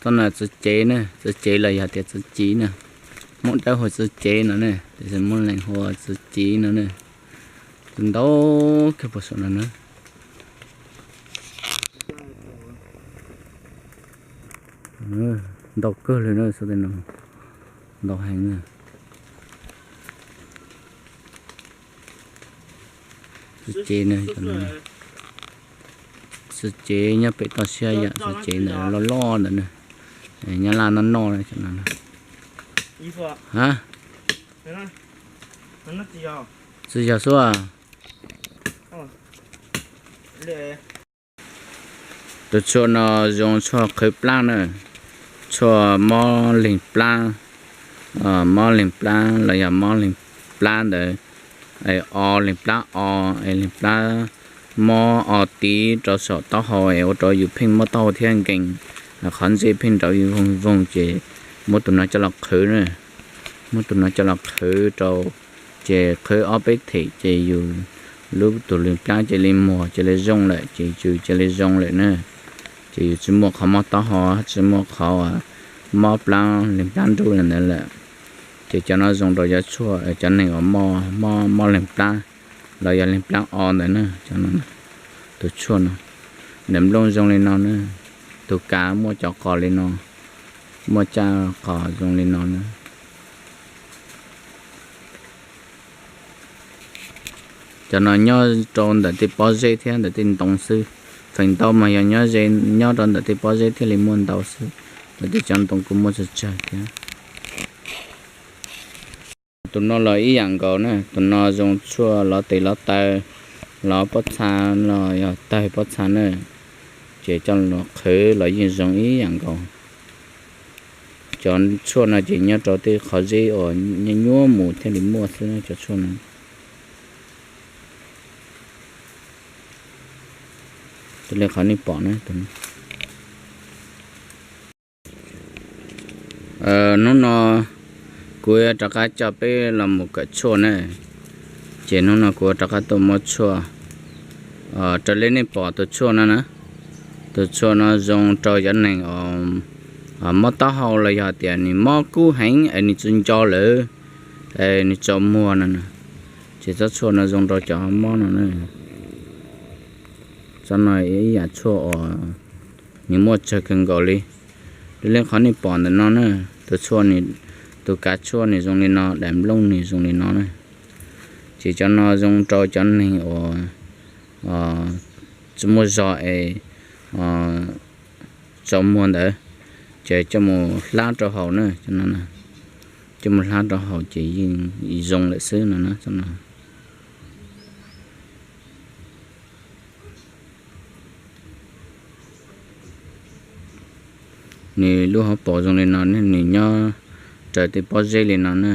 Txoj no txiv cev na, txiv cev los yog tias txiv civ na. Hmoob Dawb hu txiv cev no ne, tiam sis Moob Leeg hu txiv civ no ne. Tus ntau kawg puag saum no na. Ntau kawg li na, ntau heev na. Txiv cev, txiv cev nyob pem toj siab yam txiv cev ntawm loj loj ntawm na. Nyab laj noj noj no. Ha, txiv yog xwb. Tus tshuaj no zoo tshuaj qhwv plab na, tshuaj mob leeg plab, mob leeg plab los yog mob leeg plab ntawd, o leeg plab o, es leeg plab mob o tiv rau saum taub hau es ua rau yus pheej mob taub hau thiab nkees, qhov ntsej pheej nrauv yus voog voog ces muab tus no coj los qhwv na, muab tus no coj los qhwv rau, ces qhwv ob peb them ces yus lub tus leeg plab cia li muag cia li zoo lawm ces yus cia li zoo lawm na. Ces yus tsis muaj qhov mob taub hau, tsis muaj qhov mob plab leeg plab nrub li ntawd lawm. Ces cov no zoo rau cov tshuaj, cov neeg uas mob, mob leeg plab los yog leeg plab o ntawd na. Tus tshuaj no, daim nplooj zoo li no na, tus kav muaj cov qos li no, muaj caj qos zoo li no na. Cov no nyob rau ntawm tej pob zeb thiab ntawm tej ntoo xwb. Feem ntau mas yog nyob ze, nyob rau ntawm tej pob zeb thiaj li muaj ntau xwb, ntawm tej cov ntoo kuj muaj tsawg tsawg thiab. Tus no los ib yam nkaus na, tus no zoo tshuaj lov tes lov taw, lov pob txha los yog tawg pob txha na, ces coj los qhwv los yeej zoo ib yam nkaus. Cov tshuaj no ces nyob rau tej qhov zeb uas nyuaj nyuaj mus thiaj li muaj xwb cov tshuaj no. Li qhov nej pom na. Hnub no kuv yuav rov qab coj peb los mus kawm tshuaj na. Ces hnub no kuv yuav rov qab tuaj muab tshuaj, raws li nej pom tus tshuaj no na. Tus tshuaj no zoo rau cov neeg mob taub hau los yog tias nws mob kub heev es nws tsis nco lawm, nws tsaus muag no na. Ces tsob tshuaj no zoo rau cov mob no na. Tsob no ib yam tshuaj uas nws muaj tsawg kawg nkaus li. Li qhov nej pom ntawm no na, tus tshuaj, tus kav tshuaj nws zoo li no, daim nplooj nws zoo li no na. Ces cov no zoo rau cov neeg uas tsis muaj zog es tsaus muag ntawd, ces coj mus hlab rau haus na, coj mus hlab rau haus ces yeej zoo lawm xwb no na. Nws lub hauv paus zoo li no ne, nws nyob raws tej pob zeb li no na,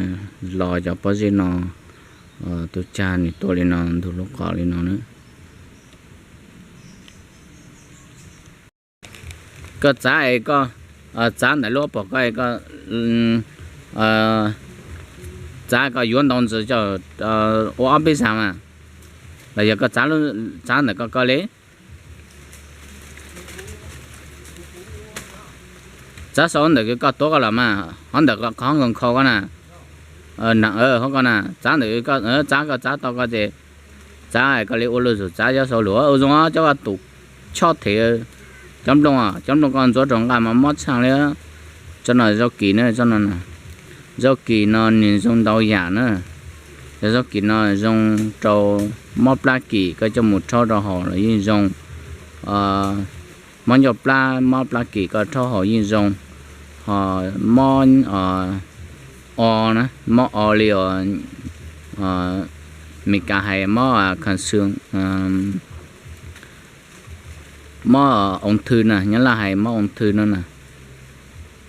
los cov pob zeb no, tus cag nws tuaj li no ntug lub qos li no na. Koj txav es koj txav ntawm lub hauv paus koj, koj txav koj yuav ntau ntsis coj ua ob peb zaug mas, los yog koj txav ntawm koj koj li. Txav saum ntawm koj tuav koj los mas, hov ntawm qhov nkhaus koj na, hov koj na, txav ntawm, txav koj txav tau koj ces txav koj li ua lwm tus txav cov saud lus ua zoo coj koj tus chob them cov nplooj, cov nplooj koj ntxuav rau nqaj mas mob tshaj li. Tsob no zaub kis na, tsob no, zaub kis no nws zoo ntau yam na. Cov zaub kis no zoo rau mob plab kis koj coj mus rhaub rau haus los yeej zoo. Mob ncauj plab, mob plab kis koj rhaub haus yeej zoo. Ho mob o na, mob o li os, Meskas hais mob cancer, mob ung thư na, Nyab Laj hais mob ung thư no na,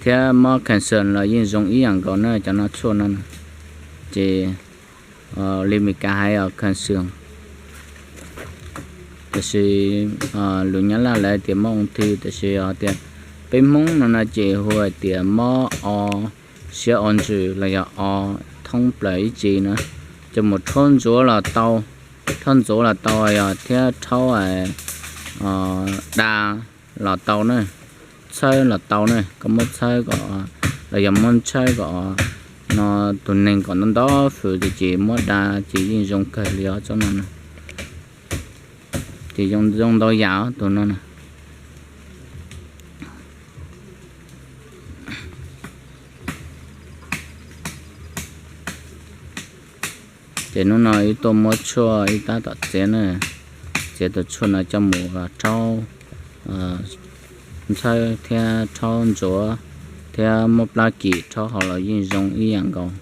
thiab mob cancer los yeej zoo ib yam nkaus na cov no tshuaj no na. Ces li Meskas hais os cancer, tiam sis lus Nyab Laj lawv tias mob ung thư, tiam sis tias peb Hmoob no no ces hu hais tias mob o siab o ntsws los yog o thoob plaws ib tsi na. Coj mus rhaub ntxuav los tau, rhaub ntxuav los tau yog thiab rhaub da los tau na. txhawb los tau ne, koj muab txhawb kom, los yog muab txhawb kom no tus neeg kom ntau ntau fwm ces muab da ces yeej zoo kawg li os tsob no na. Ces zoo ntau yam tus no na. Ces hnub no wb tuaj muab tshuaj wb tab tom txiav na, txiav tus tshuaj no coj mus rhaub ntxhawb thiab rhaub ntsuav thiab muab plab kis rhaub haus los yeej zoo ib yam nkaus.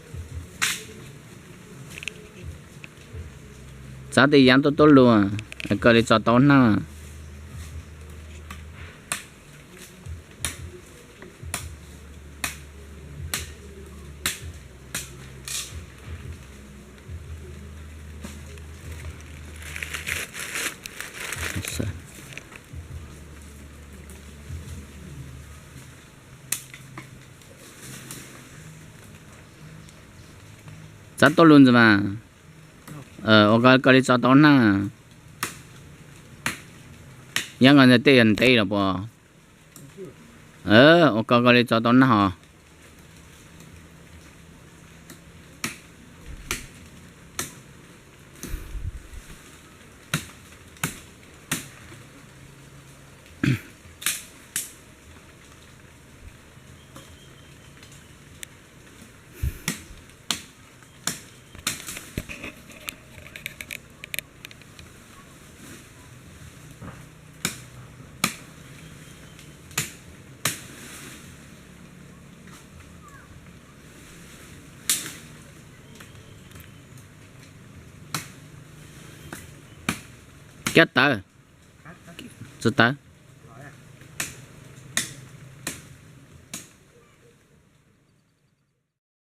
Txav tej yav tuaj tuaj lug, kawg li tso tau nag. Txav tuaj lug ntxiv mas, ua koj kawg li tso tau nag. Yog nkaus ntawm tej yog ntev los puas? Ua koj kawg li tso tau nag os. Kab tawv, txav tawv.